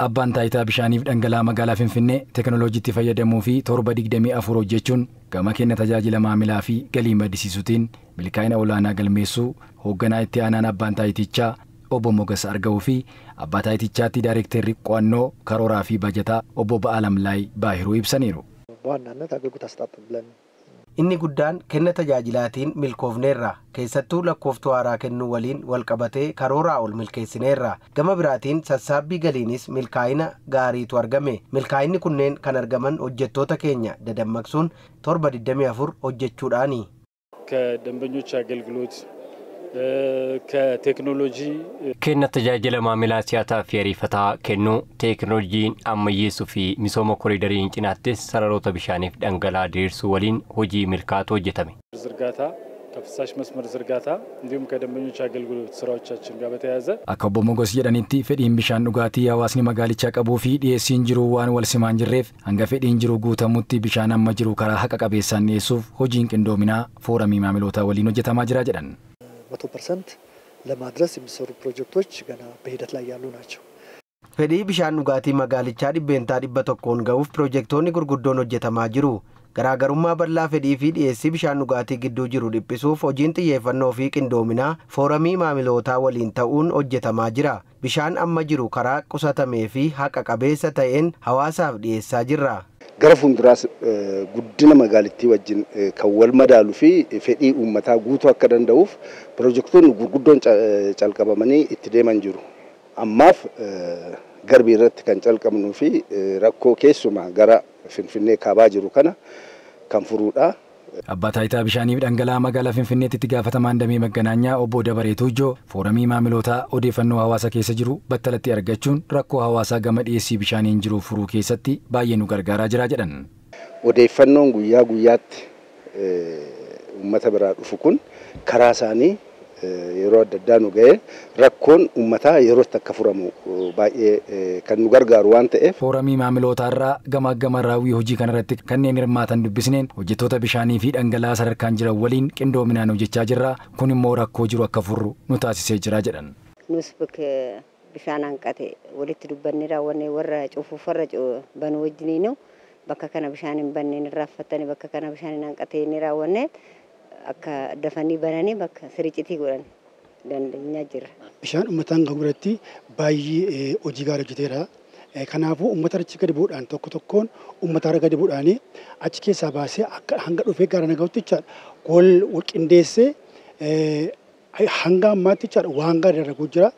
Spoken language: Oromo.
Abbaan taayitaa bishaaniif dhangala'aa magaalaa Finfinnee teekinooloojiitti fayyadamuu fi torba 24 hojjechuun gama kenna tajaajila maamilaa fi galii maddisiisuutiin milkaa'ina olaanaa galmeessuu hoogganaa itti aanaan abbaan taayitichaa obbo Mogas Arga'uu fi abbaa taayitichaatti daayirektarri qo'annoo karooraa fi bajataa obbo Ba'aalamlaay Baahiruu ibsaniiru. በዋናነት አገልግሎት አሰጣጥ ብለን Inni guddaan kenna tajaajilaatiin milkoofneerra. Keessattuu lakkooftuu haaraa kennuu waliin wal qabatee karooraa ol milkeessineerra. Gama biraatiin sassaabbii galiinis milkaa'ina gaariitu argame. Milkaa'inni kunneen kan argaman hojjettoota keenya dadammaqsuun torba 24 hojjechuudhaani. ከደንበኞች አገልግሎት ከቴክኖሎጂ Kenna tajaajila maamilaa si'ataa fi ariifataa kennuu, teekinooloojiin ammayyeessuu fi misooma koriidariin cinaattis sararoota bishaaniif dhangala'aa diriirsuu waliin hojii milkaa'aatu hojjetame. ዝርጋታ ከፍሳሽ መስመር ዝርጋታ እንዲሁም ከደንበኞች አገልግሎት ስራዎቻችን ጋር በተያያዘ Akka obbo Mogos jedhanitti fedhiin bishaan dhugaatii hawaasni magaalichaa qabuu fi dhiyeessiin jiru waan wal simaan jirreef hanga fedhiin jiru guutamutti bishaan amma jiru karaa haqa qabeessaan dhiyeessuuf hojiin qindoominaa fooramii maamilootaa waliin hojjetamaa jira jedhan. 100% ለማድረስ የሚሰሩ ፕሮጀክቶች ገና በሂደት ላይ ያሉ ናቸው። Fedhii bishaan dhugaatii magaalichaa 100%n ga'uuf piroojeektoonni gurguddoon hojjetamaa jiru. Garaagarummaa bal'aa fedhii fi dhiyeessii bishaan dhugaatii gidduu jiru dhiphisuuf hojiin xiyyeeffannoo fi qindoominaa fooramii maamilootaa waliin ta'uun hojjetamaa jira. Bishaan amma jiru karaa qusatamee fi haqa qabeessa ta'een hawaasaaf dhiyeessaa jirra. Gara fuulduraas guddina magaalittii wajjin kan wal madaaluu fi fedhii uummataa guutuu akka danda'uuf piroojeektoonni gurguddoon calqabamanii itti deeman jiru. Ammaaf garbii irratti kan calqabnuu fi rakkoo keessumaa gara Finfinnee kaabaa jiru kana kan furuudha. Abbaa taayitaa bishaaniif dhangala'aa magaalaa Finfinneetti itti gaafatamaan damee magganaanyaa obbo Dabaree Tuujjoo fooramii maamilootaa odeeffannoo hawaasa keessa jiru battalatti argachuun rakkoo hawaasaa gama dhiyeessii bishaaniin jiru furuu keessatti baay'ee nu gargaaraa jira jedhan. Odeeffannoon guyyaa guyyaatti uummata biraa dhufu kun karaa isaanii yeroo adda addaa nu ga'ee rakkoon uummataa yerootti akka furamu baay'ee kan nu gargaaru waan ta'eef. Fooramii maamilootaarraa gama gama raawwii hojii kanarratti kanneen hirmaatan dubbisneen hojjettoota bishaanii fi dhangala'aa sadarkaan jiran waliin qindoominaan hojjechaa jirra. Kun immoo rakkoo jiru akka furru nu taasisee jira jedhan. Nus bakka bishaan hanqate walitti dubbannee raawwanne warra cufuuf warra banu wajjiniinu bakka kana bishaan hin banneen irraaffatanii bakka kana bishaan hin hanqate ni raawwanne akka dafanii bananii bakka siricitii godhan dandeenyaa jirra. Bishaan uummataan gahu irratti baay'ee hojii gaarii hojjeteera. Kanaafuu uummata achi gadi bu'uudhaan tokko tokkoon uummata irra gadi bu'uudhaan achi keessaa baasee akka hanga dhufee gara nagahutti jechaadha. Wal qindeessee hanga ammaatti jechaadha waan gaarii irra jira.